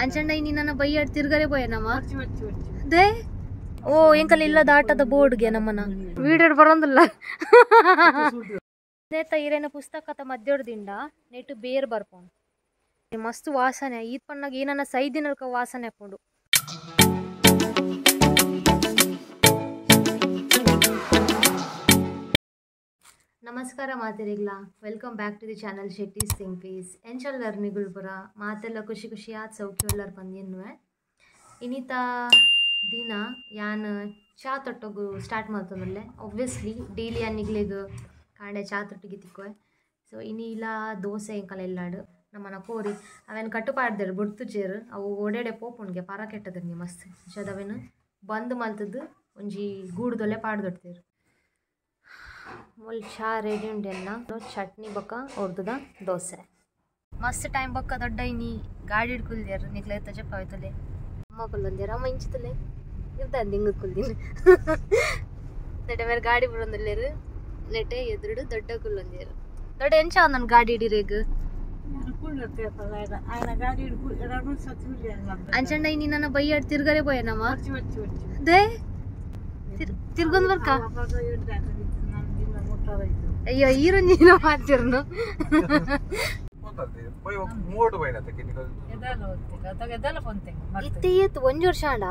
ಅಂಚಂಡ ಇನಿ ನನ್ನ ಬೈಯಾಡ್ ತಿರ್ಗರೆ ಪೋಯ ನಮ್ಮ they ಓ ಎಂಕಲ್ ಇಲ್ಲ ದಾಟದ ಬೋರ್ಡ್ಗೆ ನಮ್ಮನ ವೀಡಿಯೋ ಬರೋಂದಿಲ್ಲ ನೇತ ಇರೇನ ಪುಸ್ತಕದ ಮಧ್ಯದಿಂದ ನೆಟ್ಟು ಬೇರ್ ಬರ್ಪೋಣ ಮಸ್ತ್ ವಾಸನೆ ಈತ್ ಪಣ್ಣಾಗ ಏನನ್ನ ಸೈದಿನಲ್ಕ ವಾಸನೆ ಹಾಕೊಂಡು. ನಮಸ್ಕಾರ ಮಾತಿರಿಗ್ಲಾ, welcome back to the channel Shetty's think piece. ಎಂಚಲ್ಲರ್ ನಿಗುಲ್ಪುರ ಮಾತೆಲ್ಲ ಖುಷಿ ಖುಷಿಯಾದ ಸೌಖ್ಯವಲ್ಲರ್ ಬಂದಿನ್ನುವೆ. ಇನ್ನಿತ ದಿನ ಯಾನ್ ಚಾ ತೊಟ್ಟೋಗು ಸ್ಟಾರ್ಟ್ ಮಾಡ್ತದಲ್ಲೇ. ಒಬ್ವಿಯಸ್ಲಿ ಡೈಲಿ ಅನ್ನಿಗ್ಲಿಗ ಕಾಂಡೆ ಚಾ ತೊಟ್ಟಿಗೆ ತಿಕ್ಕೋಯ್. ಸೊ ಇನಿ ಇಲ್ಲ ದೋಸೆ ಎಂಕಲ ಎಲ್ಲಾಡು ನಮ್ಮನ ಕೋರಿ ಅವೇನು ಕಟ್ಟು ಪಾಡ್ದರು ಬುಡ್ತು ಚೇರು ಅವು ಓಡೇಡೆ ಪೋಪುಣ್ಗೆ ಪರ ಕೆಟ್ಟದ್ರಿ ಮಸ್ತ್ ಅಂಚಾದ ಅವೇನು ಬಂದ್ ಮಲ್ತದ್ದು ಒಂಜಿ ಗೂಡುದೊಲೆ ಪಾಡ್ದೊಡ್ತೇರು. ಮುಲ್ ಚಾ ರೆಡಿ ಉಂಡೆಲ್ಲ ಚಟ್ನಿ ಬೊಕ್ಕ ಹೊರ್ದುದ ದೋಸೆ ಮಸ್ತ್ ಟೈಮ್ ಬೊಕ್ಕ ದೊಡ್ಡ ಇನಿ ಗಾಡಿ ಹಿಡ್ಕೊಲ್ದಿಯಾರು ನಿಕ್ಲೆ ತಜಪ್ಪ ಆಯ್ತಲೆ ಅಮ್ಮ ಕುಲ್ಲಂದ್ಯಾರ ಅಮ್ಮ ಇಂಚಿತಲೆ ಇರ್ತಾನೆ ಹಿಂಗೆ ಕುಲ್ದಿನ ನೆಟೆ ಮೇಲೆ ಗಾಡಿ ಬಿಡೊಂದಿಲ್ಲೇರು ನೆಟೆ ಎದುರುಡು ದೊಡ್ಡ ಕುಲ್ಲೊಂದ್ಯಾರು ದೊಡ್ಡ ಎಂಚ ನನ್ನ ಗಾಡಿ ಹಿಡಿರೇಗ್ ಅಂಚಂಡ ಇನಿ ನನ್ನ ಬೈಯಾಡ್ ತಿರ್ಗರೆ ಪೋಯ ನಮ್ಮ they ತಿರ್ಗೊಂದ್ ಬರ್ಕ ಅಯ್ಯೋ ಈರು ನೀನು ಮಾತಿರ್ನು ಇತ್ತೆ ಒಂಜಿ ವರ್ಷ ಆಂಡ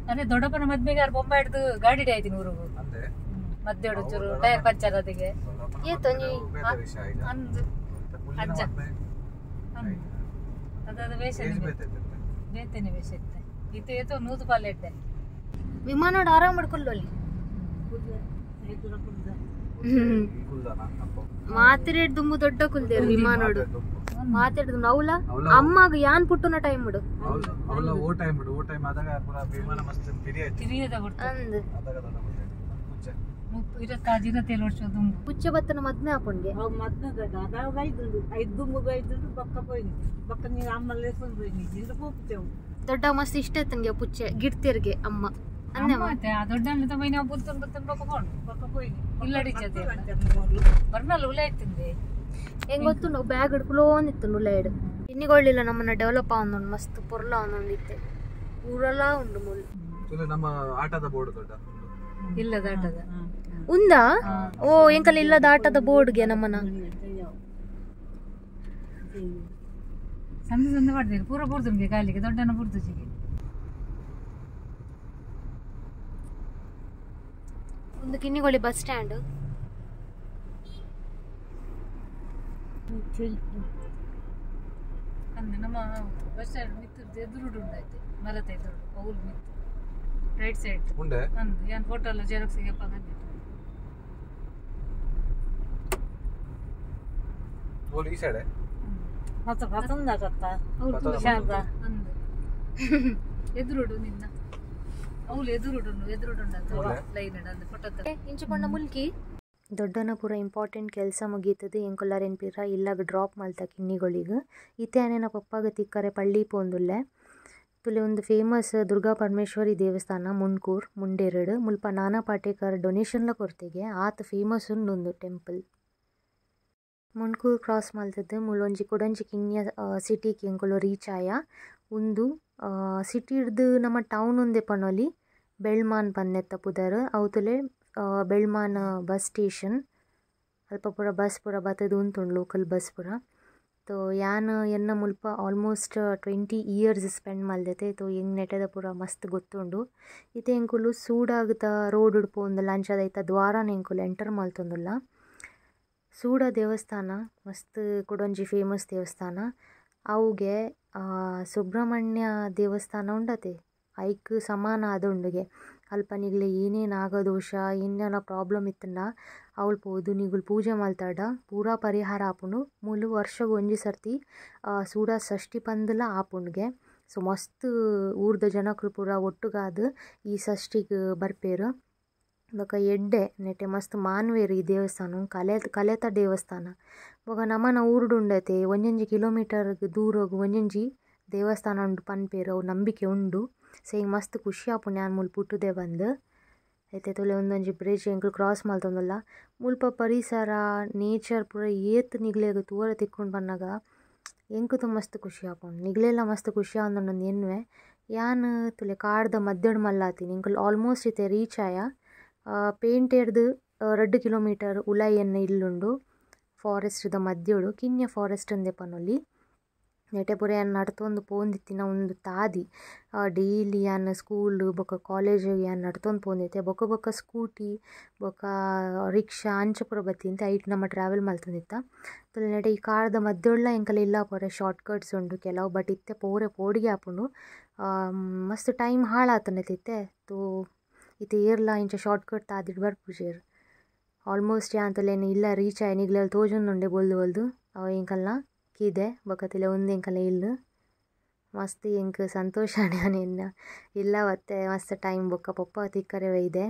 ಅದೇ ದೊಡ್ಡಪ್ಪನ ಮದ್ಮೆಗೆ ಯಾರು ಬೊಂಬೆ ಹಿಡಿದು ಗಾಡಿ ಆಯ್ತು ಊರಿಗೆ ಮದ್ದೆ ಚೂರು ಟೈರ್ ಪಂಚರ್ ಅದಕ್ಕೆ ಅಂದು ಅಜ್ಜ ಅದಾದ ವೇಷ ಬೇತೇನೆ ವೇಷ ಇತ್ತೆ ಇತ್ತೆ ಏತೋ ನೂದು ಪಾಲು ಇಟ್ಟೆ ವಿಮಾನ ಆರಾಮ್ ಮಾಡ್ಕೊಳ್ಳಿ ಮಾತಿರೇಟ್ ದುಂಬು ದೊಡ್ಡ ಕುಲ್ದೇರು ವಿಮಾನೋಡು ಮಾತಾಡುದು ನೌಲ ಅಮ್ಮಾಗ ಯಾನ್ ಪುಟ್ಟುನ ಟೈಮ್ ಬಿಡು ಪುಚ್ಚ ಬತ್ತನ ಮದ್ಮೆ ಹಾಕೊಂಡೆ ದೊಡ್ಡ ಮಸ್ತ್ ಇಷ್ಟ ಆಯ್ತಂಗೆ ಪುಚ್ಚೆ ಗಿಡ್ತಿರ್ಗೆ ಅಮ್ಮ ಹೆಂಗ್ ಗೊತ್ತು ನಾವು ಬ್ಯಾಗ್ ಹಿಡ್ಕೊಲೋಂದಿತ್ತು ಉಲೈಡ್ ಇನ್ನಿಗೊಳ್ಳಿಲ್ಲ ನಮ್ಮನ್ನ ಡೆವಲಪ್ ಆವೊಂದು ಮಸ್ತ್ ಪೊರ್ಲ ಒಂದೊಂದಿತ್ತೆ ಊರೆಲ್ಲ ಉಂಡು ಮುಳ್ಳು ನಮ್ಮ ಆಟದ ಬೋರ್ಡ್ ದೊಡ್ಡ ಇಲ್ಲದ ಆಟದ ಉಂದಾ ಓ ಎಂಕಲ್ ಇಲ್ಲದ ಆಟದ ಬೋರ್ಡ್ಗೆ ನಮ್ಮನ ಸಂದ ಸಂದ ಮಾಡ್ತೀರಿ ಪೂರ ಪೂರ್ದು ಕಾಲಿಗೆ ದೊಡ್ಡನ ಪೂರ್ದು ಚಿಗೆ ಒಂದು ಕಿನ್ನಿಗೋಳಿ ಬಸ್ ಸ್ಟ್ಯಾಂಡ್ ಅಂದ್ರೆ ನಮ್ಮ ಬಸ್ ಸ್ಟ್ಯಾಂಡ್ ಮಿತ್ತು ಎದುರುಡು ಉಂಡಾಯ್ತು ಮರತ ಎದುರುಡು ಅವುಲ್ ಮಿತ್ತು ರೈಟ್ ಸೈಡ್ ಉಂಡೆ ಅಂದು ಏನು ಫೋಟೋ ಎಲ್ಲ ಜೆರಾಕ್ಸ್ ಗೆ ಓಲ್ ಈ ಸೈಡ್ ಮತ್ತೆ ಪಸಂದ ಶಾರದಾ ಅಂದು ಎದುರುಡು ನಿನ್ನ ಅವ್ಲು ಎದುರುಡು ಎದುರುಡು ಲೈನ್ ಅಂದು ಫೋಟೋ ಇಂಚುಕೊಂಡ ಮುಲ್ಕಿ ದೊಡ್ಡನ ಪೂರ ಇಂಪಾರ್ಟೆಂಟ್ ಕೆಲಸ ಮುಗೀತದೆ ಎಂಕೊಲ್ಲಾರೇನು ಪೀರ ಇಲ್ಲಾಗ ಡ್ರಾಪ್ ಮಲ್ತ ಕಿನ್ನಿಗಳಿಗ ಇತ್ತೆ ಆನೇನ ಪಪ್ಪಾಗ ತಿಕ್ಕರೆ ಪಳ್ಳಿ ಪೋಂದುಲ್ಲೆ ತುಲೆ ಒಂದು ಫೇಮಸ್ ದುರ್ಗಾ ಪರಮೇಶ್ವರಿ ದೇವಸ್ಥಾನ ಮುಂಡ್ಕೂರ್ ಮುಂಡೇರಡು ಮುಲ್ಪ ನಾನಾ ಪಾಟೇಕರ್ ಡೊನೇಷನ್ಲ ಕೊರ್ತಿಗೆ ಆತ ಫೇಮಸ್ ಉಂಡು ಟೆಂಪಲ್ ಮುಂಡ್ಕೂರ್ ಕ್ರಾಸ್ ಮಲ್ತದ್ದು ಮುಲ್ಲೊಂಜಿ ಕುಡಂಜಿ ಕಿನ್ಯ ಸಿಟಿಗೆ ಎಂಕುಲು ರೀಚ್ ಆಯ ಉಂದು ಸಿಟಿ ಹಿಡ್ದು ನಮ್ಮ ಟೌನ್ ಒಂದೇ ಪನೊಲಿ ಬೆಳ್ಮಾನ್ ಪನ್ನೆತ್ತ ಪುದರ್ ಅವು ಬೆಳ್ಮಾನ್ ಬಸ್ ಸ್ಟೇಷನ್ ಅಲ್ಪ ಪೂರ ಬಸ್ ಪೂರ ಬತ್ತದು ಉಂತುಂಡು ಲೋಕಲ್ ಬಸ್ ಪೂರ ತೋ ಯಾನ್ ಎನ್ನ ಮುಲ್ಪ ಆಲ್ಮೋಸ್ಟ್ 20 ಇಯರ್ಸ್ ಸ್ಪೆಂಡ್ ಮಲ್ದೈತೆ ತೋ ಎಂಗ್ ನೆಟದ ಪೂರ ಮಸ್ತ್ ಗೊತ್ತುಂಡು ಇತ್ತೆ ಎಂಕುಲು ಸೂಡಾಗದ ರೋಡ್ ಉಡ್ಪೋಂದುಲ್ಲ ಅಂಚಾದ ಐತ ದ್ವಾರನ ಎಂಕುಲು ಎಂಟರ್ ಮಲ್ತೊಂದುಲ್ಲ. ಸೂಡ ದೇವಸ್ಥಾನ ಮಸ್ತ್ ಕುಡೊಂಜಿ ಫೇಮಸ್ ದೇವಸ್ಥಾನ ಅವುಗೆ ಸುಬ್ರಹ್ಮಣ್ಯ ದೇವಸ್ಥಾನ ಉಂಡತೆ ಐಕ್ ಸಮಾನ ಆದುಂಡುಗೆ ಅಲ್ಪ ನಿಗ್ಲೆ ಏನೇನು ನಾಗದೋಷ ಏನೇನ ಪ್ರಾಬ್ಲಮ್ ಇತ್ತಂಡ ಅವ್ಲು ಪೋದು ನಿಗುಲು ಪೂಜೆ ಮಲ್ತಾಡ ಪೂರಾ ಪರಿಹಾರ ಆಪುಂಡು ಮೂಲು ವರ್ಷಗ್ ಒಂಜಿ ಸರ್ತಿ ಸೂಡ ಷಷ್ಠಿ ಪಂದಲ ಆಪುಂಡುಗೆ. ಸೊ ಮಸ್ತ್ ಊರ್ದ ಜನಕುಲು ಪೂರ ಒಟ್ಟುಗಾದ್ ಈ ಷಷ್ಠಿಗ್ ಬರ್ಪೇರು ಬೊಕ ಎಡ್ಡೆ ನೆಟೆ ಮಸ್ತ್ ಮಾನ್ವೇರು ಈ ದೇವಸ್ಥಾನ ಕಲೆ ಕಲೆತ ದೇವಸ್ಥಾನ ಬೊಕ ನಮನ ಊರುಡು ಉಂಡತೆ ಒಂಜೊಂಜಿ ಕಿಲೋಮೀಟರ್ ದೂರಗ್ ಒಂಜೊಂಜಿ ದೇವಸ್ಥಾನ ಉಂಡು ಪನ್ಪೇರು ಅವು ನಂಬಿಕೆ ಉಂಡು. ಸೊ ಹಿಂಗೆ ಮಸ್ತ್ ಖುಷಿ ಆಪುಂಡು ಯಾನ್ ಮೂಲು ಪುಟ್ಟುದೆ ಬಂದು ಐತೆ ತುಲೆ ಒಂದೊಂಜಿ ಬ್ರಿಡ್ಜ್ ಎಂಕುಲು ಕ್ರಾಸ್ ಮಲ್ತೊಂದುಲ್ಲ ಮುಲ್ಪ ಪರಿಸರ ನೇಚರ್ ಪೂರ ಏತ್ ನಿಗ್ಲೆಗ್ ತೂವರೆ ತಿಕ್ಕೊಂಡು ಬನ್ನಗ ಎಂಕುತು ಮಸ್ತ್ ಖುಷಿ ಆಪುಂಡು ನಿಗ್ಲೆಲ್ಲ ಮಸ್ತ್ ಖುಷಿ ಆವೊಂದುಂಡು ಎನ್ನುವೆ ಯಾನ್ ತುಲೆ ಕಾಡ್ದ ಮಧ್ಯಡ್ ಮಲ್ಲಾತಿನಿ ಎಂಕುಲು ಆಲ್ಮೋಸ್ಟ್ ಇತ್ತೆ ರೀಚ್ ಆಯ ಪೇಂಟೆಡ್ದು 2 ಕಿಲೋಮೀಟರ್ ಉಲಾಯಿ ಎನ್ನ ಇಲ್ಲುಂಡು ಫಾರೆಸ್ಟ್ ದ ಮಧ್ಯಡು ಕಿನ್ಯ ಫಾರೆಸ್ಟ್ ಅಂದೆ ಪನೊಲಿ ನೆಟೆ ಪೂರ ಯಾನ್ ನಡ್ತೊಂದು ಪೋಂದಿತ್ತಿನ ಒಂದು ತಾದಿ ಡೈಲಿ ಯಾನ್ ಸ್ಕೂಲ್ ಬೊಕ ಕಾಲೇಜ್ ಯಾನ್ ನಡ್ತೊಂದು ಪೋಂದಿತ್ತೆ ಬೊಕ ಬೊಕ ಸ್ಕೂಟಿ ಬೊಕ ರಿಕ್ಷಾ ಅಂಚ ಪೂರ ಬತ್ತಿಂತೆ ಐಟ್ ನಮ್ಮ ಟ್ರಾವೆಲ್ ಮಲ್ತೊಂದಿತ್ತ ತುಲೆ ನೆಟೆ ಈ ಕಾಡ್ದ ಮಧ್ಯೊಡ್ಲ ಎಂಕಲ ಇಲ್ಲ ಪೂರ ಶಾರ್ಟ್ ಕಟ್ಸ್ ಉಂಡು ಕೆಲವು ಬಟ್ ಇತ್ತೆ ಪೋರೆ ಪೋಡಿಗೆ ಆಪುಂಡು ಮಸ್ತ್ ಟೈಮ್ ಹಾಳಾತುಂಡು ಇತ್ತೆ ತೋ ಇತ್ತೆ ಏರ್ಲ ಇಂಚ ಶಾರ್ಟ್ ಕಟ್ ತಾದಿಡ್ ಬರ್ಪುಜೆರ್ ಆಲ್ಮೋಸ್ಟ್ ಯಾನ್ ತುಲೆನ್ ಇಲ್ಲ ರೀಚ್ ಆಯ್ ನಿಗ್ಲೆಲ್ ತೋಜೊಂದುಂಡೆ ಬೊಲ್ದು ಬೊಲ್ದು ಅವು ಎಂಕಲ್ನ ಕಿದೆ ಬೊಕ ತುಲೆ ಉಂದು ಎಂಕಲ್ನ ಇಲ್ಲು ಮಸ್ತ್ ಎಂಕ್ ಸಂತೋಷ ಎನ್ನ ಇಲ್ಲ ಬತ್ತೆ ಮಸ್ತ್ ಟೈಮ್ ಬೊಕ್ಕ ಪೊಪ್ಪ ತಿಕ್ಕರೆ ಒಯ್ದೆ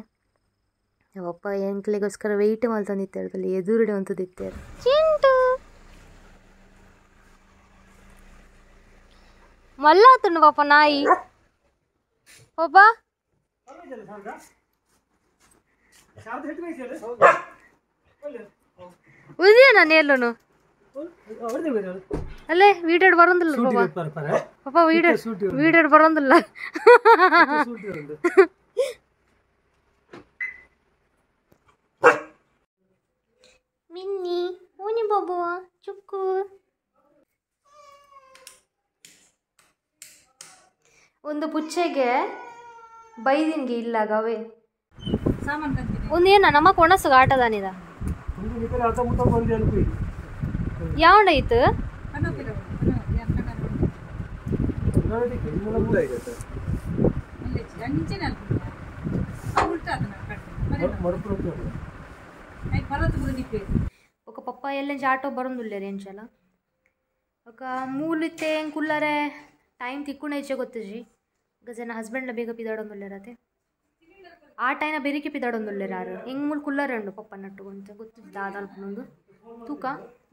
ಪಪ್ಪ ಎಂಕ್ಲೆಗೋಸ್ಕರ ವೆಯ್ಟ್ ಮಲ್ತೊಂದಿತ್ತೆರ್ ತುಲೆ ಎದುರುಡೆ ಉಂತುದಿತ್ತೆರ್ ಚಿಂಟು ಮಲ್ಲಾತುಂಡು ಪಾಪ ನಾಯಿ ಪಾಪ ಉದಿಯನ ನೇಲುನು ಅಲ್ಲೇ ವೀಡಿಯೋ ಬರೋದಿಲ್ಲ ಪಾಪ ಪಾಪ ವೀಡಿಯೋ ವೀಡಿಯೋ ಬರೋದಿಲ್ಲ ಮಿನ್ನಿ ಓನಿ ಬಾಬು ಚುಕ್ಕು ಒಂದು ಪುಚ್ಚೆಗೆ ಬೈದಿನ್ಗೆ ಇಲ್ಲಾಗವೇ ಒಂದೇನ ನಮ್ಮ ಕೊಣಸುಗ ಆಟದಾನಿದ ಯಾವಣೈತು ఒక ಪಪ್ಪ ಎಲ್ಲೆಂಚ ಆಟೋ ಬರೋಂದುಲ್ಲೇರು ಎಂಚಲ ఒక ಮೂಲಿತ್ತೆ ಕುಲ್ಲರೆ ಟೈಮ್ ತಿಕ್ಕುಣ ಹೆಚ್ಚೆ ಗೊತ್ತುಜಿ because ಎನ್ನ ಹಸ್ಬೆಂಡ್ಲ ಬೇಗ ಪಿದಾಡೊಂದುಲ್ಲೇರತೆ ಆ ಟೈನ ಬೆರಿಕೆ ಪಿದಾಡೊಂದುಲ್ಲೇರು ಆರು ಹೆಂಗೆ ಮುಲ್ ಕುಲ್ಲರೆ ಉಂಡು ಪಪ್ಪ ನಟ್ಟು ಅಂತ ಗೊತ್ತು ದಾದಲ್ಪನೊಂದು ತೂಕ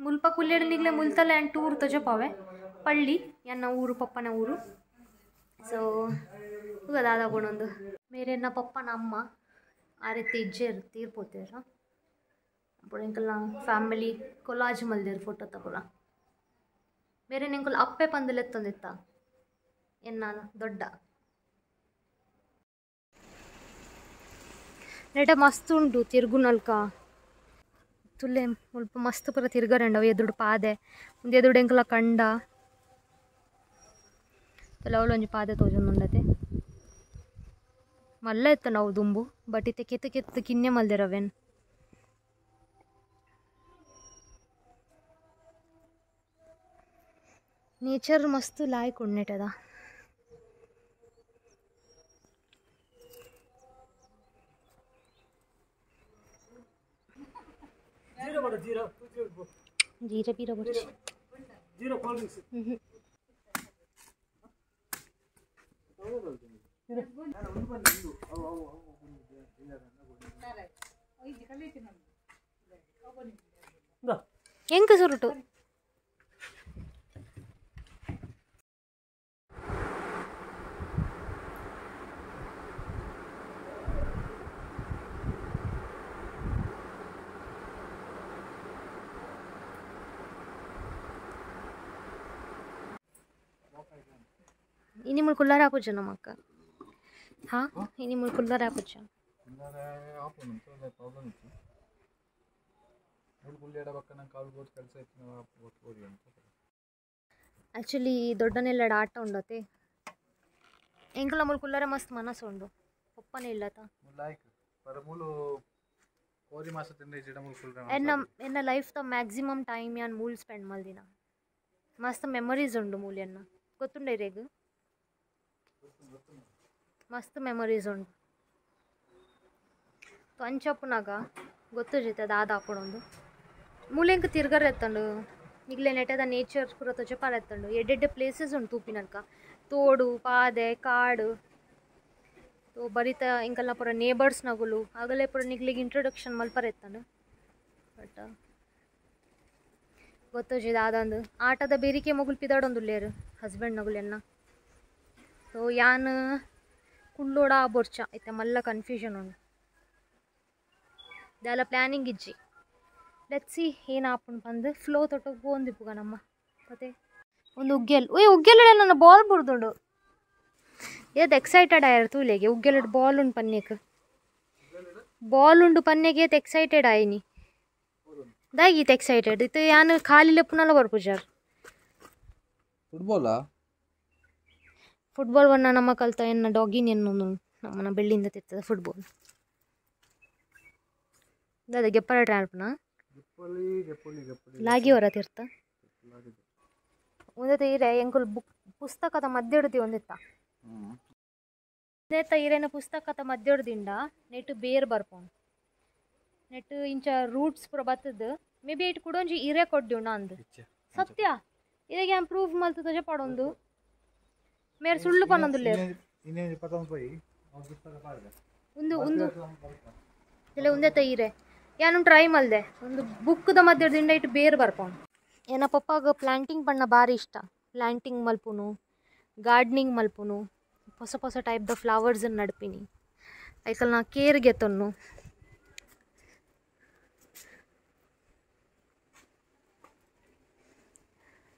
ಮುಲ್ಪ ಕುಲ್ಲೇಡು ನಿಗ್ಲೆ ಮುಲ್ತಲ್ಲ ಆ್ಯಂಡ್ ಟೂರ್ ತೊಜಪಾವೆ ಪಳ್ಳಿ ಎನ್ನ ಊರು ಪಪ್ಪನ ಊರು ಸೊ ತೂಕ ದಾದ ಪೋಣೊಂದು ಮೇರೆನ್ನ ಪಪ್ಪನ ಅಮ್ಮ ಆ ರೀತಿ ಇಜ್ಜೆರ್ ತೀರ್ಪೋತೇರ ಅప్పుడు ಎಂಕಲ್ನ ಫ್ಯಾಮಿಲಿ ಕೊಲಾಜ್ ಮಲ್ದೇರು ಫೋಟೋ ತಗೊಳ ಬೇರೆ ಎಂಕಲ್ ಅಪ್ಪೆ ಪಂದಲೆತ್ತೊಂದಿತ್ತ ಎನ್ನ ದೊಡ್ಡ ನೆಟ ಮಸ್ತ್ ಉಂಡು ತಿರುಗುನಲ್ಕ ತುಲೆ ಮುಲ್ಪ ಮಸ್ತ್ ಪೂರ ತಿರುಗರಂಡು ಅವು ಎದುರು ಪಾದೆ ಒಂದು ಎದುರು ಎಂಕಲ ಕಂಡ ತುಲೆ ಅವಳು ಒಂಜಿ ಪಾದೆ ತೋಜೊಂದುಂಡತೆ ಮಲ್ಲ ಇತ್ತು ನಾವು ದುಂಬು ಬಟ್ ಇತ್ತೆ ಕೆತ್ತು ಕೆತ್ತು ಕಿನ್ನೆ ಮಲ್ದಿರವೇನು ನೇಚರ್ ಮಸ್ತ್ ಲಾಯ್ಕ್ ಉಂಡು ಜೀರಾ ಬೀರ ಬೊಚ್ಚಿ ಎಂಕ ಸುರುಟು ಇನಿ ಮುಲ್ ಕುಲ್ಲಾರ ಆಪುಜ ನಮಕ್ಕ ಹಾ ಇನಿ ಮುಲ್ ಕುಲ್ಲಾರ ಆಪುಜ ಕುಲ್ಲಾರ ಆಪುನು ಪ್ರಾಬ್ಲಮ್ ಇತ್ತು ಮುಲ್ ಕುಲ್ಲೇಡ ಬಕ್ಕ ನಂಗೆ ಕಾಲು ಬೋತ್ ಕೆಲಸ ಇತ್ತು ನಾವು ಬೋತ್ ಓಡಿ ಅಂತ. ಆ್ಯಕ್ಚುಲಿ ದೊಡ್ಡನೆಲ್ಲಡ ಆಟ ಉಂಡತೆ ಎಂಕಲ ಮುಲ್ ಕುಲ್ಲಾರ ಮಸ್ತ್ ಮನಸ್ಸು ಉಂಡು ಒಪ್ಪನೇ ಇಲ್ಲತ ಲೈಕ್ ಪರ ಮೂಲು ಕೋರಿ ಮಾಸ ತಿಂದ ಇಜಿಡ ಮುಲ್ ಕುಲ್ಲಾರ ಎನ್ನ ಎನ್ನ ಲೈಫ್ the maximum time ಯಾನ್ ಮೂಲ್ ಸ್ಪೆಂಡ್ ಮಲ್ದಿನ ಮಸ್ತ್ ಮೆಮೊರೀಸ್ ಉಂಡು ಮೂಲ್ಯನ್ನ ಗೊತ್ತುಂಡ ಇರೇಗ್ ಮಸ್ತ್ ಮೆಮೊರೀಸ್ ಉಂಡು ಅಂಚಪ್ಪುನಾಗ ಗೊತ್ತುಜಿತ್ತೆ ದಾದ ಆಪುಣೊಂದು ಮೂಲೆಂಕ್ ತಿರ್ಗರ ಎತ್ತಂಡು ನಿಗ್ಲೆ ನೆಟದ ನೇಚರ್ ಪೂರ ತೊಜಪಾರ ಎತ್ತಂಡು ಎಡ್ಡೆಡ್ಡೆ ಪ್ಲೇಸಸ್ ಉಂಡು ತೂಪಿನಲ್ಕ ತೋಡು ಪಾದೆ ಕಾಡು ತೋ ಬರಿತ ಇಂಕಲ್ನ ಪೂರ ನೇಬರ್ಸ್ ನಗುಲು ಆಗಲೇ ಪೂರ ನಿಗ್ಲಿಗೆ ಇಂಟ್ರೊಡಕ್ಷನ್ ಮಲ್ಪರ ಎತ್ತಂಡು. ಬಟ್ ಗೊತ್ತುಜಿ ದಾದಂದು ಆಟದ ಬೇರಿಕೆ ಮೊಗುಲು ಪಿದಾಡೊಂದುಲ್ಲೇರು ಹಸ್ಬೆಂಡ್ ನಗುಲೆನ್ನ. ಸೊ ಯಾನ್ ಕುಳ್ಳೋಡ ಬೊರ್ಚ ಇತ್ತೆ ಮಲ್ಲ ಕನ್ಫ್ಯೂಷನ್ ಉಂಡು ದಾಲ ಪ್ಲ್ಯಾನಿಂಗ್ ಇಜ್ಜಿ. Let's see ಏನು ಆಪುಂಡು ಪಂದು ಫ್ಲೋ ತೊಟ್ಟೋಗಿ ಪೋಂದಿಪ್ಪುಗ ನಮ್ಮ ಮತ್ತೆ ಒಂದು ಉಗ್ಗೆಲ್ ಓಯ್ ಉಗ್ಗೆಲ್ ನನ್ನ ಬಾಲ್ ಬುರ್ದುಂಡು ಏತ್ ಎಕ್ಸೈಟೆಡ್ ಆಯರ್ ತೂಲೆಗೆ ಉಗ್ಗೆಲ್ ಬಾಲ್ ಉಂಡು ಪನ್ನೇಕ್ ಬಾಲ್ ಉಂಡು ಪನ್ನೆಗೆ ಏತ್ ಎಕ್ಸೈಟೆಡ್ ಆಯ್ನಿ ದಾಗಿ ಈತ್ ಎಕ್ಸೈಟೆಡ್ ಇತ್ತು ಯಾನು ಖಾಲಿ ಲೆಪ್ಪುನಲ್ಲ ಬರ್ಪುಜಾರ್ ಫುಟ್ಬಾಲಾ ಫುಟ್ಬಾಲ್ ಬಣ್ಣ ನಮ್ಮ ಕಲ್ತ ಎನ್ನ ಡಾಗಿನ ಎನ್ನೊಂದು ನಮ್ಮನ ಬೆಳ್ಳಿಂದ ತಿರ್ತದೆ ಫುಟ್ಬಾಲ್ ದಾದ ಗೆಪ್ಪರ ಟ್ರಾಲ್ಪನ ಲಾಗಿ ಹೊರ ತಿರ್ತ ಒಂದೇ ಇರೆ ಎಂಕುಲ್ ಬುಕ್ ಪುಸ್ತಕದ ಮಧ್ಯಡ್ದಿ ಒಂದಿತ್ತ ಒಂದೇತ ಇರೇನ ಪುಸ್ತಕದ ಮಧ್ಯಡ್ದಿಂಡ ನೆಟ್ ಬೇರ್ ಬರ್ಪೋಣ ನೆಟ್ ಇಂಚ ರೂಟ್ಸ್ ಪೂರ ಬತ್ತದ ಮೇ ಬಿ it ಕುಡೊಂಜಿ ಇರೆ ಕೊಡ್ದಿਉಣ ಅಂದ್ ಸತ್ಯ ಇದಕ್ಕೆ ಯಾನ್ ಪ್ರೂಫ್ ಮಲ್ತು ತೋಜ ಪಾಡೊಂದು ಮೇರ್ ಸುಳ್ಳು ಪನ್ನೊಂದುಲ್ಲೆ ಒಂದು ಒಂದು ಇಲ್ಲ ಒಂದೇ ಇರೆ ಯಾನು ಟ್ರೈ ಮಲ್ದೆ ಒಂದು ಬುಕ್ದ ಮಧ್ಯದಿಂದ ಇಟ್ಟು ಬೇರ್ ಬರ್ಪೋಣ ಏನ ಪಪ್ಪಾಗ ಪ್ಲಾಂಟಿಂಗ್ ಪಣ್ಣ ಭಾರಿ ಇಷ್ಟ ಪ್ಲಾಂಟಿಂಗ್ ಮಲ್ಪುನು ಗಾರ್ಡ್ನಿಂಗ್ ಮಲ್ಪುನು ಹೊಸ ಹೊಸ ಟೈಪ್ದ ಫ್ಲವರ್ಸ್ ನಡ್ಪಿನಿ ಐಕಲ್ ನಾ ಕೇರ್ ಗೆತ್ತೊನ್ನು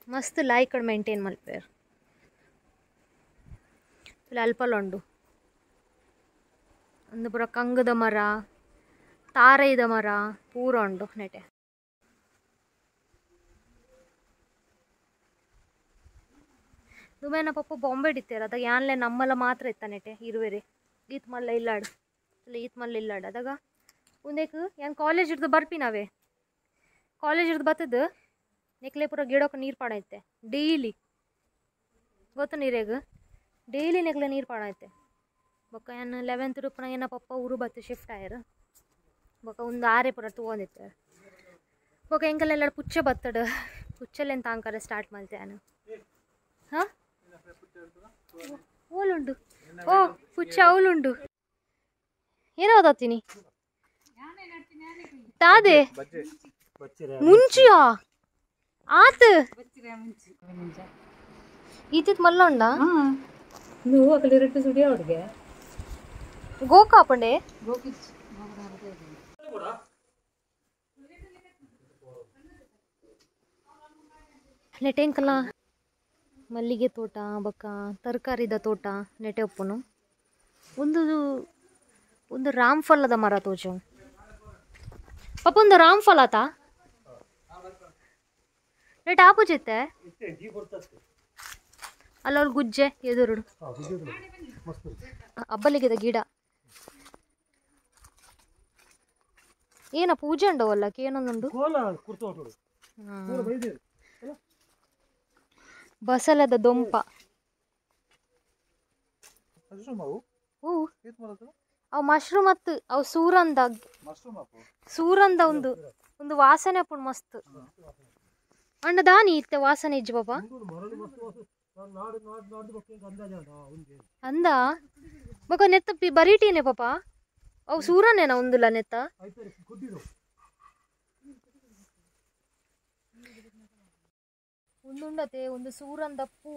ಮಸ್ತ್ ಲೈಕ್ ಮೇಂಟೈನ್ ಮಲ್ಪೇರ್ ಅಲ್ಪಲೊಂಡು ಒಂದು ಪೂರ ಕಂಗದ ಮರ ತಾರೈದ ಮರ ಪೂರ ಉಂಡು ನೆಟೆ ದುಮೇನ ಪಪ್ಪ ಬಾಂಬೆ ಇತ್ತೇರ ಅದಾಗ ಯಾನ್ಲೆ ನಮ್ಮಲ್ಲ ಮಾತ್ರ ಇತ್ತ ನೆಟೆ ಇರುವೆರೆ ಈತ್ ಮಲ್ಲ ಇಲ್ಲಾಡು ಅಲ್ಲ ಈತ್ ಮಲ್ಲ ಇಲ್ಲಾಡು ಅದಾಗ ಒಂದೇಕ್ ಯಾನ್ ಕಾಲೇಜ್ ಇರ್ದು ಬರ್ಪಿನವೇ ಕಾಲೇಜ್ ಇರ್ದು ಬತ್ತದ ನೆಕ್ಲೆ ಪೂರ ಗಿಡಕ್ಕೆ ನೀರು ಪಾಡೈತೆ ಡೈಲಿ ಗೊತ್ತು ನೀರೇಗ ಡೈಲಿ ನೆಕ್ಲೆ ನೀರು ಪಾಡೈತೆ ಬೊಕ್ಕ ಯಾನ್ 11th ರೂಪನ ಏನ ಪಪ್ಪ ಊರು ಬತ್ತು ಶಿಫ್ಟ್ ಆಯರ್ ಬೊಕ್ಕ ಒಂದು ಆರೆ ಪೂರ ತಗೊಂಡಿತ್ತು ಬೊಕ್ಕ ಎಂಕಲೆಲ್ಲ ಪುಚ್ಚೆ ಬತ್ತಡು ಪುಚ್ಚಲೆಂತ ಅಂಕರ ಸ್ಟಾರ್ಟ್ ಮಲ್ತೆ ಯಾನು ಹಾಂ ಓಲುಂಡು ಓ ಪುಚ್ಚೆ ಅವಲುಂಡು ಏನೋ ಓದಾತೀನಿ ತಾದೆ ಮುಂಚಿಯಾ ಆತ ಈತಿತ್ ಮಲ್ಲ ಉಂಡ నువ్వు అక్కడ రెట్టు సుడి ಅವడిಗೆ ಗೋಕಾಪಂಡೆ ನೆಟೆಂಕಲ ಮಲ್ಲಿಗೆ ತೋಟ ಬೊಕ್ಕ ತರಕಾರಿದ ತೋಟ ನೆಟೆ ಉಪ್ಪುನು ಒಂದು ಒಂದು ರಾಮ್ಫಲದ ಮರ ತೋಜು ಪಾಪ ಒಂದು ರಾಮ್ಫಲ ಆತ ನೆಟ್ ಆಪೋಜಿತ್ತೆ ಅಲ್ಲ ಅವ್ರು ಗುಜ್ಜೆ ಎದುರುಡು ಅಬ್ಬಲಿಗೆದ ಗಿಡ ಏನ ಪೂಜೆ ಉಂಡವಲ್ಲ ಏನೊಂದುಂಡು ಬಸಲದ ದೊಂಪ ಅವು ಮಶ್ರೂಮ್ ಅತ್ತು ಅವು ಸೂರಂದ ಸೂರಂದ ಒಂದು ಒಂದು ವಾಸನೆ ಅಪ್ಪುಂಡು ಮಸ್ತ್ ಅಂಡ ದಾನಿ ಇತ್ತೆ ವಾಸನೆ ಇಜ್ಜಿ ಪಾಪ ಅಂದ ಬೊಕ ನೆತ್ತ ಬರೀಟೀನೆ ಪಾಪ ಅವು ಸೂರನೇನ ಒಂದುಲ ನೆತ್ತ ಒಂದುಂಡತೆ ಒಂದು ಸೂರಂದ ಪೂ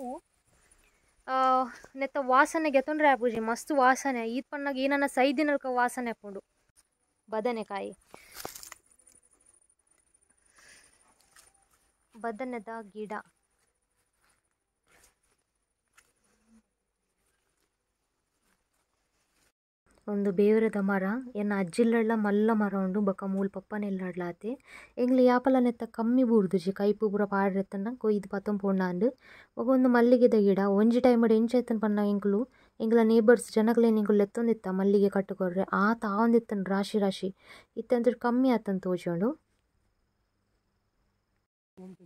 ನೆತ್ತ ವಾಸನೆ ಗೆತ್ತೊಂಡ್ರೆ ಆಪುಜಿ ಮಸ್ತ್ ವಾಸನೆ ಈತ್ ಪಣ್ಣಾಗ ಏನನ್ನ ಸೈದಿನಲ್ಕ ವಾಸನೆ ಹಾಕೊಂಡು ಬದನೆಕಾಯಿ ಬದನೆದ ಗಿಡ ಒಂದು ಬೇವರದ ಮರ ಎನ್ನ ಅಜ್ಜಿಲ್ಲಳ್ಳ ಮಲ್ಲ ಮರ ಉಂಡು ಬೊಕ್ಕ ಮೂಲು ಪಪ್ಪನೆಲ್ಲಾಡ್ಲಾತೆ ಎಂಗ್ಲ ಯಾಪಲ ನೆತ್ತ ಕಮ್ಮಿ ಬೂರ್ದುಜಿ ಕೈಪು ಪೂರ ಪಾಡ್ರೆತ್ತನ ಕೊಯ್ದು ಪತ್ತೊಂಪೊಂಡ ಅಂದ್ ಬೊಕ ಒಂದು ಮಲ್ಲಿಗೆದ ಗಿಡ ಒಂಜಿ ಟೈಮ್ ಎಂಚ ಐತನ್ ಪನ್ನ ಎಂಕುಲು ಎಂಗ್ಲ ನೇಬರ್ಸ್ ಜನಕ್ಲೆನ್ ಎಂಕುಲು ಲೆತ್ತೊಂದಿತ್ತ ಮಲ್ಲಿಗೆ ಕಟ್ಟುಕೊರ್ರೆ ಆತ ಆವೊಂದಿತ್ತನ್ ರಾಶಿ ರಾಶಿ ಇತ್ತೆ ಅಂಚೂರು ಕಮ್ಮಿ ಆತನ್ ತೋಜುಂಡು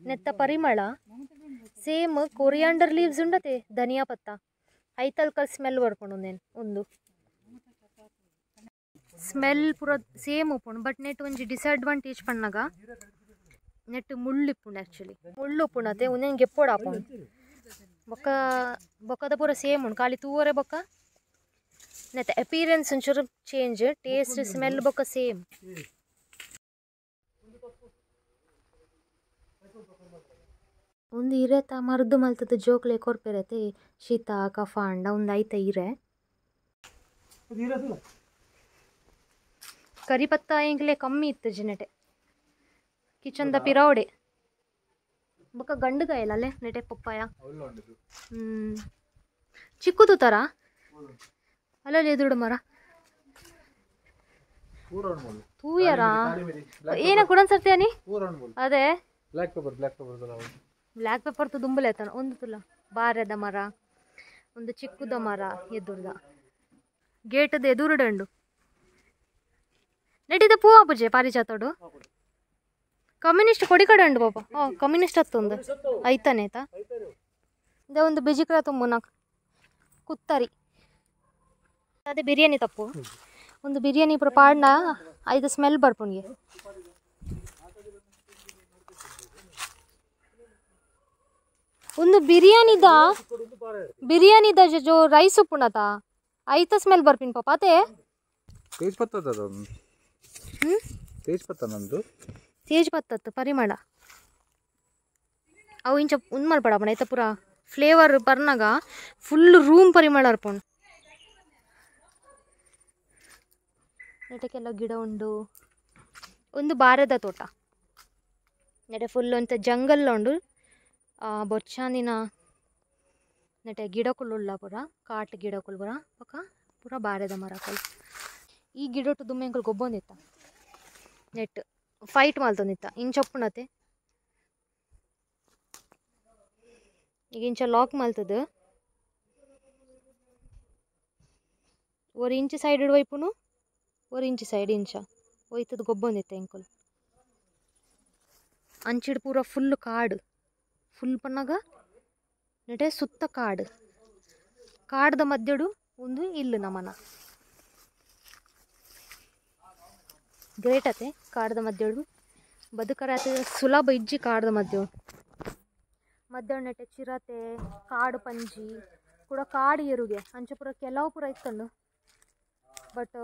ನೆತ್ತ ಪರಿಮಳ ಸೇಮ್ ಕೊರಿಯಾಂಡರ್ ಲೀವ್ಸ್ ಉಂಡತೆ ಧನಿಯಾ ಪತ್ತ ಐತಲ್ಕಲ್ ಸ್ಮೆಲ್ ಬರ್ಪುಂಡು ಉಂದೇನ್ ಒಂದು ಸ್ಮೆಲ್ ಪೂರ ಸೇಮ್ ಉಪ್ಪುಂಡು ಬಟ್ ನೆಟ್ ಒಂಜಿ ಡಿಸ್ಅಡ್ವಾಂಟೇಜ್ ಪಣ್ಣಗ ನೆಟ್ ಮುಳ್ಳು ಇಪ್ಪುಂಡು ಆ್ಯಕ್ಚುಲಿ ಮುಳ್ಳು ಉಪ್ಪುಂಡು ಅತೆ ಉಂದೆನ್ ಗೆಪ್ಪೊಡು ಆಪುಂಡು ಬೊಕ್ಕ ಬೊಕ್ಕದ ಪೂರ ಸೇಮ್ ಉಂಡು ಖಾಲಿ ತೂವರೆ ಬೊಕ್ಕ ನೆತ್ತ ಅಪೀರೆನ್ಸ್ ಒಂಚೂರು ಚೇಂಜ್ ಟೇಸ್ಟ್ ಸ್ಮೆಲ್ ಬೊಕ್ಕ ಸೇಮ್ ಒಂದು ಇರೆತ ಮರ್ದು ಮಲ್ತದ ಜೋಕ್ಲೆ ಕೊರ್ಪೆರತೆ ಶೀತ ಕಫ ಅಂಡ ಒಂದು ಐತ ಇರೆ ಕರಿಪತ್ತ ಎಂಕ್ಲೆ ಕಮ್ಮಿ ಇತ್ತು ಜಿನೆಟೆ ಕಿಚನ್ದ ಪಿರವಡೆ ಬೊಕ್ಕ ಗಂಡುಗಾಯಲ್ಲ ಅಲ್ಲೇ ನೆಟೆ ಪಪ್ಪಾಯ. ಚಿಕ್ಕದು ತರ ಅಲ್ಲಲ್ಲಿ ಎದುರುಡು ಮರ ತೂಯರ ಏನ ಕುಡನ್ಸರ್ತೀಯ ನೀ? ಅದೇ black pepper, black pepper black pepper ದುಂಬಲೆ ಆಯ್ತಾನ. ಒಂದು ತುಲ ಬಾರದ ಮರ, ಒಂದು ಚಿಕ್ಕದ ಮರ ಎದುರ್ದ ಗೇಟದ ಎದುರುಡಂಡು ನಟಿದ ಪೂ ಪೂಜೆ ಪಾರಿಜಾತೋಡು. ಕಮ್ಯುನಿಸ್ಟ್ ಕೊಡಿ ಕಡೆ ಉಂಡು ಪಾಪ. ಓ ಕಮ್ಯುನಿಸ್ಟ್ ಹತ್ತೊಂದು ಐತಾನೆ ಆಯ್ತಾ. ಇದೇ ಒಂದು ಬಿಜಿಕ್ರ ತುಂಬು ನಾಲ್ಕು ಕುತ್ತರಿ. ಅದೇ ಬಿರಿಯಾನಿ ತಪ್ಪು ಒಂದು ಬಿರಿಯಾನಿ ಪೂರ ಪಾಡ್ನ ಐದು ಸ್ಮೆಲ್ ಬರ್ಪುಣಿಗೆ. ಒಂದು ಬಿರಿಯಾನಿದ ಬಿರಿಯಾನಿದ ಜೋ ರೈಸ್ ಉಪ್ಪುಣತ ಐತ ಸ್ಮೆಲ್ ಬರ್ಪಿನ ಪಾಪ. ಅದೇ ತೇಜ್ ಪತ್ತದ ತೇಜ್ ಪತ್ತ ನಂದು ತೇಜ್ ಪತ್ತತ್ತು ಪರಿಮಳ ಅವು ಇಂಚ ಉಂದು ಮಲ್ಪಡಪ್ಪಣ ಐತ ಪೂರ ಫ್ಲೇವರ್ ಬರ್ನಾಗ ಫುಲ್ ರೂಮ್ ಪರಿಮಳ ಅರ್ಪಣ್. ನೆಟಕ್ಕೆಲ್ಲ ಗಿಡ ಉಂಡು. ಒಂದು ಬಾರದ ತೋಟ ನೆಟೆ ಫುಲ್ ಅಂತ ಜಂಗಲ್ ಉಂಡು. ಬೊಚ್ಚಾನಿನ ನೆಟೆ ಗಿಡಕುಲುಳ್ಳ ಪೂರ ಕಾಟ್ ಗಿಡಕುಲು ಪೂರ ಪಕ್ಕ ಪೂರ ಬಾರದ ಮರಕುಲು. ಈ ಗಿಡೊಟ್ಟು ದುಮ್ಮೆಂಕುಲು ಗೊಬ್ಬೊಂದಿತ್ತ ನೆಟ್ ಫೈಟ್ ಮಲ್ತೊಂದಿತ್ತ ಇಂಚೊಪ್ಪುಣತೆ. ಈಗ ಇಂಚ ಲಾಕ್ ಮಲ್ತದ ஒரு ಇಂಚು ಸೈಡ್ ವೈಪುನು ஒரு ಇಂಚು ಸೈಡ್ ಇಂಚ ಒಯ್ತದ ಗೊಬ್ಬೊಂದಿತ್ತ ಎಂಕುಲು. ಅಂಚಿಡ್ ಪೂರ ಫುಲ್ ಕಾಡು ಫುಲ್ ಪನ್ನಾಗ ನೆಟೆ ಸುತ್ತ ಕಾಡು ಕಾಡ್ದ ಮಧ್ಯಡು ಒಂದು ಇಲ್ಲು ನಮನ ಗ್ರೇಟ್ ಅತೆ. ಕಾಡ್ದ ಮಧ್ಯಡು ಬದುಕರಾತೆ ಸುಲಭ ಇಜ್ಜಿ. ಕಾಡ್ದ ಮಧ್ಯಡು ಮಧ್ಯಾಹ್ನ ನೆಟೆ ಚಿರತೆ ಕಾಡು ಪಂಜಿ ಕೂಡ ಕಾಡು ಎರುಗೆ ಅಂಚ ಪೂರ ಕೆಲವು ಪೂರ ಇತ್ತಂಡು. ಬಟ್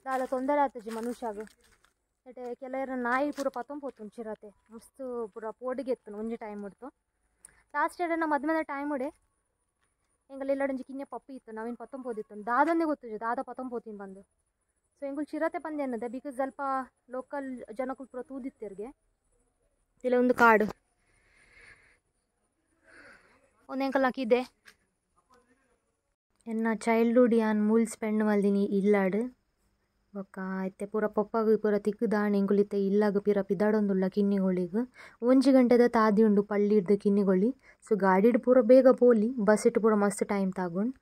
ದಾಲ ತೊಂದರೆ ಆತಜಿ ಮನುಷ್ಯಾಗ. ನೆಟೆ ಕೆಲವರ ನಾಯಿ ಪೂರ ಪತ್ತೊಂಪೋತು ಚಿರತೆ ಮಸ್ತ್ ಪೂರ ಪೋಡಿಗೆ ಎತ್ತನು ಒಂಜಿ ಟೈಮ್ ಉಡ್ತು. ಲಾಸ್ಟ್ ಇಯರ್ ನಮ್ಮ ಮದ್ಮೆದ ಟೈಮ್ ಉಡೆ ಎಂಗಲ್ ಎಲ್ಲಡೊಂಜಿ ಕಿನ್ಯ ಪಪ್ಪಿ ಇತ್ತು ನಾವೇನು ಪತ್ತೊಂಪೋದಿತ್ತು ದಾದಂದೇ ಗೊತ್ತುಜಿ ದಾದ ಪತ್ತೊಂಪೋತೀನಿ ಬಂದು. ಸೊ ಎಂಗುಲ್ ಚಿರತೆ ಪಂದೆ ಅನ್ನದೆ because ಸ್ವಲ್ಪ ಲೋಕಲ್ ಜನಕುಲು ಪೂರ ತೂದಿತ್ತೆರ್ಗೆ. ಇಲ್ಲ ಒಂದು ಕಾಡು ಒಂದು ಎಂಕಲ್ ಹಾಕಿದ್ದೆ. ಎನ್ನ ಚೈಲ್ಡ್ಹುಡ್ ಯಾನ್ ಮೂಲ್ ಸ್ಪೆಂಡ್ ಮಲ್ದಿನಿ ಇಲ್ಲಾಡು. ಬೊಕ್ಕ ಇತ್ತೆ ಪೂರ ಪೊಪ್ಪಗ್ ಪೂರ ತಿಕ್ಕುದಾಣ್ ಎಂಕುಲು ಇತ್ತೆ ಇಲ್ಲಾಗ ಪಿರ ಪಿದಾಡೊಂದುಲ್ಲ ಕಿನ್ನಿಗೋಳಿಗ್. ಒಂಜಿ ಗಂಟೆದ ತಾದಿ ಉಂಡು ಪಳ್ಳಿಡ್ದು ಕಿನ್ನಿಗೋಳಿ. ಸೊ ಗಾಡಿಡ್ ಪೂರ ಬೇಗ ಪೋಲಿ ಬಸ್ ಇಟ್ಟು ಪೂರ ಮಸ್ತ್ ಟೈಮ್ ತಾಗೊಂಡು.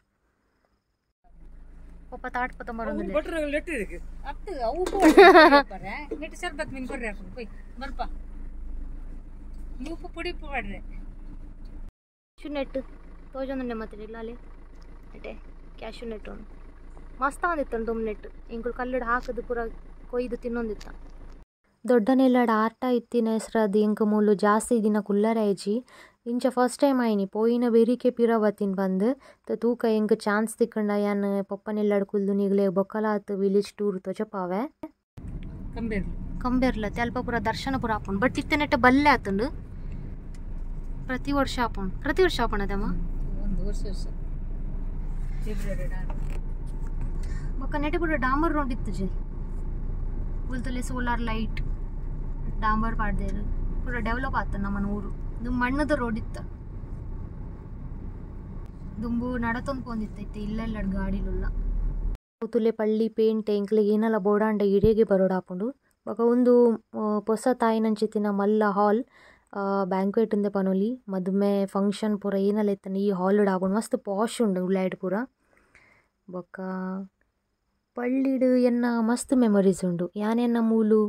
ಪಪ್ಪ ತಾಟ್ ಪತ್ತೊಂಬರೊಂದುಲ್ಲೆ. ಕ್ಯಾಶು ನೆಟ್ ತೋಜೊಂದುಂಡೆ ಮತ್ತೆ ಇಲ್ಲಾಲೆ ನೆಟೆ ಕ್ಯಾಶು ನೆಟ್ ಉಂಡು ಮಸ್ತ್ ಆಂದಿತ್ತು ದೊಮ್ ನೆಟ್ ಎಂಕುಲು ಕಲ್ಲುಡು ಹಾಕದು ಪೂರ ಕೊಯ್ದು ತಿನ್ನೊಂದಿತ್ತ. ದೊಡ್ಡನೆಲ್ಲಡ ಆಟ ಇತ್ತಿನ ಹೆಸ್ರಾದ್ ಎಂಕ್ ಮೂಲು ಜಾಸ್ತಿ ದಿನ ಕುಲ್ಲರೆ ಆಯ್ಜಿ. ಇಂಚ ಫಸ್ಟ್ ಟೈಮ್ ಆಯ್ನಿ ಪೋಯಿನ ಬೆರಿಕೆ ಪಿರ ಬತ್ತಿನ ಬಂದು ತೂಕ ಎಂಕ್ ಚಾನ್ಸ್ ತಿಕ್ಕಂಡ ಯಾನ್ ಪೊಪ್ಪನೆಲ್ಲಡ್ ಕುಲ್ದು ನಿಗ್ಲೆ ಬೊಕ್ಕಲಾತ್ ವಿಲೇಜ್ ಟೂರ್ ತೋಜಪಾವೆ. ಕಂಬೇರ್ಲ ಅಲ್ಪ ಪೂರ ದರ್ಶನ ಪೂರ ಆಪುಂಡು. ಬಟ್ ಇತ್ತೆ ನೆಟ್ಟ ಬಲ್ಲೆ ಆತುಂಡು. ಪ್ರತಿ ವರ್ಷ ಆಪುಂಡು. ಪ್ರತಿ ವರ್ಷ ಆಪುಂಡು ಅದಮ್ಮ ಒಂದು ವರ್ಷ ವರ್ಷ ಬೊಕ್ಕ ನೆಟೆ ಪೂರ ಡಾಂಬರ್ ರೋಡ್ ಇತ್ತು ಜಿ. ಉಲ್ತಲೆ ಸೋಲಾರ್ ಲೈಟ್ ಡಾಂಬರ್ ಪಾಡ್ದೇರು ಪೂರ ಡೆವಲಪ್ ಆತ ನಮ್ಮನ ಊರು. ದುಂಬು ಮಣ್ಣದ ರೋಡ್ ಇತ್ತ ದುಂಬು ನಡತೊಂದು ಪೋಂದಿತ್ತೈತೆ ಇಲ್ಲೆಲ್ಲ ಗಾಡಿಲುಲ್ಲ. ತುಲೆ ಪಳ್ಳಿ ಪೇಂಟೆ ಎಂಕ್ಲೆಗ್ ಏನಲ ಬೋಡಾಂಡ ಇಡೇಗೆ ಬರೋಡಾಪುಂಡು. ಬೊಕ ಒಂದು ಪೊಸ ತಾಯಿನಂಚಿತ್ತಿನ ಮಲ್ಲ ಹಾಲ್ ಬ್ಯಾಂಕ್ವೆಟ್ ಉಂದೆ ಪನೊಲಿ ಮದುಮೆ ಫಂಕ್ಷನ್ ಪೂರ ಏನಲ ಇತ್ತಂಡ ಈ ಹಾಲ್ ಆಪುಂಡು. ಮಸ್ತ್ ಪಾಶ್ ಉಂಡು ಉಲಾಯ್ಡ್ ಪೂರ. ಬೊಕ್ಕ ಪಳ್ಳಿಡ್ ಎನ್ನ ಮಸ್ತ್ ಮೆಮೊರೀಸ್ ಉಂಡು. ಯಾನ್ ಎನ್ನ ಮೂಲು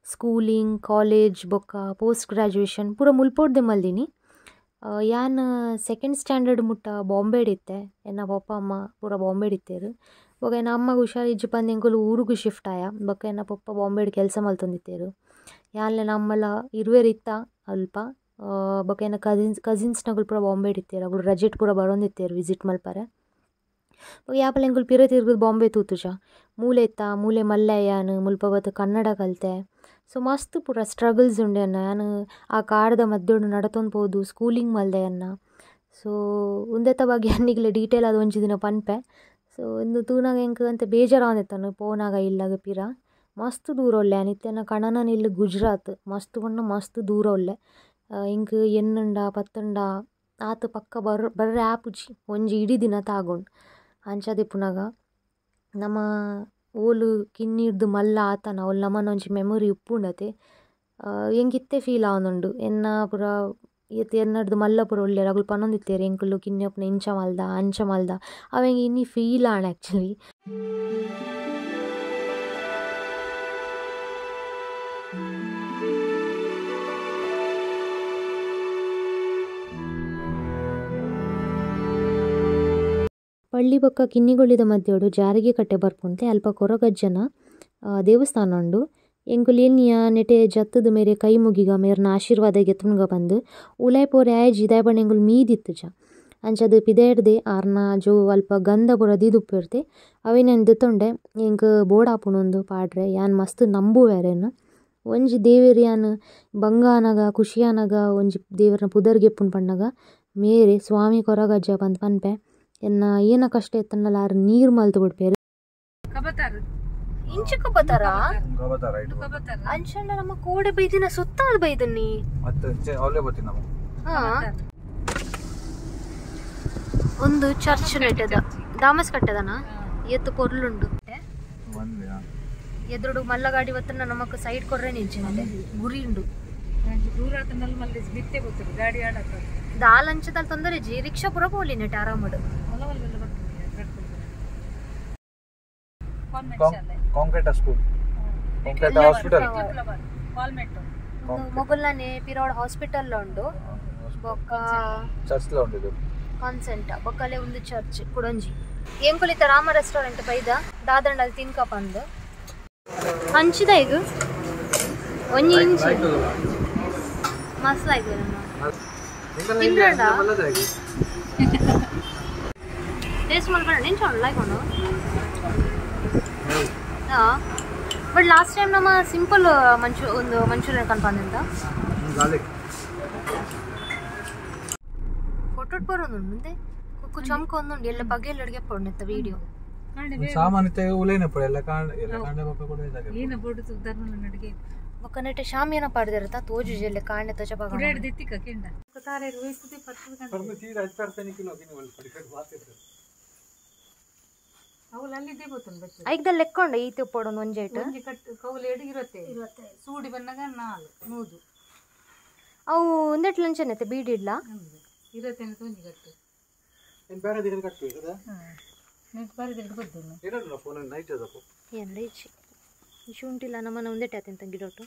ಸ್ಕೂಲಿಂಗ್ ಕಾಲೇಜ್ ಬೊಕ್ಕ ಪೋಸ್ಟ್ ಗ್ರಾಜುಯೇಷನ್ ಪೂರ ಮುಲ್ಪೊಡ್ದೆ ಮಲ್ದಿನಿ. ಯಾನ್ ಸೆಕೆಂಡ್ ಸ್ಟ್ಯಾಂಡರ್ಡ್ ಮುಟ್ಟ ಬಾಂಬೆಡ್ ಇತ್ತೆ. ಎನ್ನ ಪಪ್ಪ ಅಮ್ಮ ಪೂರ ಬಾಂಬೆಡ್ ಇತ್ತೆರ್. ಬೊಕ ಎನ್ನ ಅಮ್ಮಗ್ ಹುಷಾರಿಜ್ಜಿ ಪಂದ್ ಎಂಕುಲು ಊರುಗು ಶಿಫ್ಟ್ ಆಯ. ಬೊಕ್ಕ ಎನ್ನ ಪಪ್ಪ ಬಾಂಬೆಡ್ ಕೆಲಸ ಮಲ್ತೊಂದಿತ್ತೆರ್. ಯಾನ್ಲ ನಮ್ಮಲ ಇರುವೆರ್ ಇತ್ತ ಅಲ್ಪ. ಬೊಕ್ಕ ಎನ್ನ ಕಸಿನ್ಸ್ನಕುಲು ಪೂರ ಬಾಂಬೆಡ್ ಇತ್ತೆರ್. ಅಕುಲು ರಜೆಟ್ ಪೂರ ಬರೊಂದಿತ್ತೆರ್ ವಿಸಿಟ್ ಮಲ್ಪರೆ. ಬೊಕ ಯಾಪಲ ಎಂಕುಲು ಪಿರ ತಿರುಗುದು ಬಾಂಬೆ ತೂತುಜ. ಮೂಲೆ ಇತ್ತ ಮೂಲೆ ಮಲ್ಲೆ ಯಾನ್ ಮುಲ್ಪ ಬತ್ತ್ ಕನ್ನಡ ಕಲ್ತೆ. ಸೊ ಮಸ್ತ್ ಪೂರ ಸ್ಟ್ರಗಲ್ಸ್ ಉಂಡು ಎನ್ನ. ಯಾನ್ ಆ ಕಾಡ್ದ ಮಧ್ಯೊಡು ನಡತೊಂದು ಪೋದು ಸ್ಕೂಲಿಂಗ್ ಮಲ್ದೆ ಎನ್ನ. ಸೊ ಉಂದೆತ ಬಗ್ಗೆ ಯಾನ್ ಡೀಟೇಲ್ ಆದ್ ಒಂಜಿ ದಿನ ಪನ್ಪೆ. ಸೊ ಇಂದು ತೂನಗ ಎಂಕ್ ಒಂತೆ ಬೇಜಾರಾವೊಂದಿತ್ತಂಡು ಪೋನಾಗ ಇಲ್ಲಗ ಪಿರ ಮಸ್ತ್ ದೂರ ಉಲ್ಲೆ. ಯಾನ್ ಇತ್ತೆ ಎನ್ನ ಕಣನ ಇಲ್ಲ್ ಗುಜರಾತ್ ಮಸ್ತ್ ಪಂಡ ಮಸ್ತ್ ದೂರ ಉಲ್ಲೆ. ಎಂಕ್ ಎನ್ನುಂಡ ಪತ್ತುಂಡ ಆತ್ ಪಕ್ಕ ಬರ್ರೆ ಆಪುಜಿ ಒಂಜಿ ಇಡೀ ದಿನ ತಾಗೊಂಡು ಅಂಚಾದಿಪ್ಪುನಗ ನಮ ಓಲು ಕಿನ್ನಿಡ್ದು ಮಲ್ಲ ಆತನ ಅವ್ಲು ನಮನ ಒಂಜಿ ಮೆಮೊರಿ ಉಪ್ಪುಂಡತೆ ಎಂಕ್ ಇತ್ತೆ ಫೀಲ್ ಆವೊಂದುಂಡು ಎನ್ನ ಪೂರ ಏತ್ ಎನ್ನಡ್ದು ಮಲ್ಲ ಪೂರ ಉಲ್ಲೆರ್ ಅಗುಲು ಪನೊಂದಿತ್ತೆರ್ ಎಂಕುಲು ಕಿನ್ನಿ ಉಪ್ಪುನ ಇಂಚ ಮಲ್ದ ಅಂಚ ಮಲ್ದ ಅವು ಎಂಕ್ ಇನಿ ಫೀಲ್ ಆಂಡ್ ಆ್ಯಕ್ಚುಲಿ. ಪಳ್ಳಿ ಬೊಕ್ಕ ಕಿನ್ನಿಗೋಳಿದ ಮಧ್ಯೊಡು ಜಾರಿಗೆ ಕಟ್ಟೆ ಬರ್ಪುಂತೆ ಅಲ್ಪ ಕೊರಗಜ್ಜನ ದೇವಸ್ಥಾನ ಉಂಡು. ಎಂಕುಲು ಎನ್ನಿಯ ನೆಟೆ ಜತ್ತದ ಮೇರೆ ಕೈ ಮುಗಿಗ ಮೇರ್ನ ಆಶೀರ್ವಾದ ಗೆತ್ತುನ್ಗ ಬಂದು ಉಲಾಯ್ ಪೋರೆ ಆಯ್ಜಿ ದಾಯೆ ಪಂಡ ಎಂಕುಲು ಮೀದಿತ್ತುಜ ಅಂಚದ ಪಿದೆಡ್ದೆ ಆರ್ನ ಜೋ ಅಲ್ಪ ಗಂಧ ಪೂರ ದೀದುಪ್ಪುರ್ತೆ ಅವೆನ್ ದೆತ್ತೊಂಡೆ ಎಂಕ್ ಬೋಡಾಪುಂಡು ಪಾಡ್ರೆ ಯಾನ್ ಮಸ್ತ್ ನಂಬುವೆರೇನು ಒಂಜಿ ದೇವೆರ್ ಯಾನ್ ಬಂಗ ಆನಗ ಖುಷಿ ಆನಗ ಒಂಜಿ ದೇವರ್ನ ಪುದರ್ ಗೆಪ್ಪುನ್ ಪನ್ನಗ ಮೇರೆ ಸ್ವಾಮಿ ಕೊರಗಜ್ಜ ಪಂದ್ ಪನ್ಪೆ ಎನ್ನ ಏನ ಕಷ್ಟ ಇತ್ತಂಡಲ ಆರ್ ನೀರ್ ಮಲ್ತ್ ಬಿಡ್ಪೇರು. ಇಂಚ ಕಬತಾರ ಅಂಚಂಡ ನಮ್ಮ ಕೋಡೆ ಬೈದಿನ ಸುತ್ತಾದ ಬೈದನ್ನಿ ಒಂದು ಚರ್ಚ್ ನೆಟ್ಟದ ದಾಮಸ್ ಕಟ್ಟದನ ಎತ್ತು ಪೊರ್ಲುಂಡು ಎದುರುಡು ಮಲ್ಲ ಗಾಡಿ ಬತ್ತನ ನಮಕ್ ಸೈಡ್ ಕೊರ್ರೆ ನಿಂಚಿನ ಗುರಿ ಉಂಡು ದಾಲ್ ಅಂಚದಲ್ಲಿ ತೊಂದರೆ ಜಿ ರಿಕ್ಷಾ ಪೂರ ಪೋಲಿ ನೆಟ್ ಆರಾಮಡು. ಕಾಂಕ್ರೀಟ್ ಸ್ಕೂಲ್ ಕಾಂಕ್ರೀಟ್ ಹಾಸ್ಪಿಟಲ್ ಮೊಗಲ್ನೇ ಪಿರೋಡ್ ಹಾಸ್ಪಿಟಲ್ ಉಂಡು ಬೊಕ್ಕ ಚರ್ಚ್ ಲ ಉಂಡು ಇದು ಕಾನ್ಸೆಂಟ್ ಬೊಕ್ಕಲೆ ಒಂದು ಚರ್ಚ್ ಕುಡಂಜಿ ಎಂಕುಲಿತ ರಾಮ ರೆಸ್ಟೋರೆಂಟ್ ಬೈದ ದಾದಂಡಲ್ ತಿನ್ಕ ಪಂದು ಹಂಚಿದ ಈಗ ಒಂಜಿ ಇಂಚಿ ಮಸ್ತ್ ಆಯ್ತು ನಮ್ಮ ತಿಂದ್ರಂಡ ಟೇಸ್ಟ್ ಮಾಡ್ಕೊಂಡು ನಿಂಚ ಲೈಕ್ ಉಂಡು. ಹಾಂ ಬಟ್ ಲಾಸ್ಟ್ ಟೈಮ್ ನಮ್ಮ ಸಿಂಪಲ್ ಒಂದು ಮಂಚೂರಿಯನ್ ಕನ್ಪಂದಂತ ಫೋಟೋ ಬರೋದು ಮುಂದೆ ಕುಕ್ಕು ಚಮಕ ಒಂದುಂಡು ಎಲ್ಲ ಬಗೆಯಲ್ಲಿ ಅಡುಗೆ ಪೊಣ್ಣೆತ್ತ ವಿಡಿಯೋ ಸಾಮಾನ್ಯತೆ ಉಲೇನೆ ಪಡ ಎಲ್ಲ ಕಾಂಡ ಎಲ್ಲ ಕಾಂಡ ಬೊಕ್ಕ ಕೂಡ ಇದಾಗೆ ಏನ ಬೋಡು ಧರ್ಮನ ನಡಿಗೆ ಬೊಕ್ಕ ನೆಟ್ಟೆ ಶಾಮಿಯಾನ ಪಾಡ್ದಿರತ್ತ ತೋಜು ಜೆಲ್ಲೆ ಕಾಂಡೆ ತೋಜ ಬಗ ಕುಡೇಡ್ ದಿತ್ತಿಕ ಕೆಂಡ ತಾರೆ ರೋಯಿಸ್ತದೆ ಪರ್ತದ ಪರ್ಮ ತೀರ ಅಜ್ಪರ್ತನಿ ಕಿಲೋ ಕಿನಿ ಒಲ್ ಪಡಿಕಡ್ ಬಾತಿತ್ತು ಅವಳು ಅಲ್ಲಿದ್ದೇ ಬೋತನ್ ಬಚ್ಚ ಐಗ್ದ ಲೆಕ್ಕೊಂಡ ಈತ ಪೊಡೊಂದು ಒಂಜೇಟ್ ಒಂಜಿ ಕಟ್ ಕೌಲು ಎಡು ಇರುತ್ತೆ ಸೂಡಿ ಬನ್ನಗ 4 100 ಅವು ಒಂದೆಟ್ ಲಂಚನತೆ ಬೀಡಿಡ್ಲ ಇರುತ್ತೆ ಒಂಜಿ ಕಟ್ಟು ಏನ್ ಬೇರೆ ದಿನ ಕಟ್ಟು ಇರದ ನೆಟ್ ಬಾರಿ ದಿನ ಬದ್ದು ಏನಲ್ಲ ಫೋನ್ ನೈಟ್ ಅದಪ್ಪ ಏನ್ ಲೈಚಿ ಶುಂಠಿಲ್ಲ ನಮ್ಮನ ಒಂದೆಟ್ ಆತಂತ ಗಿಡೋಟು.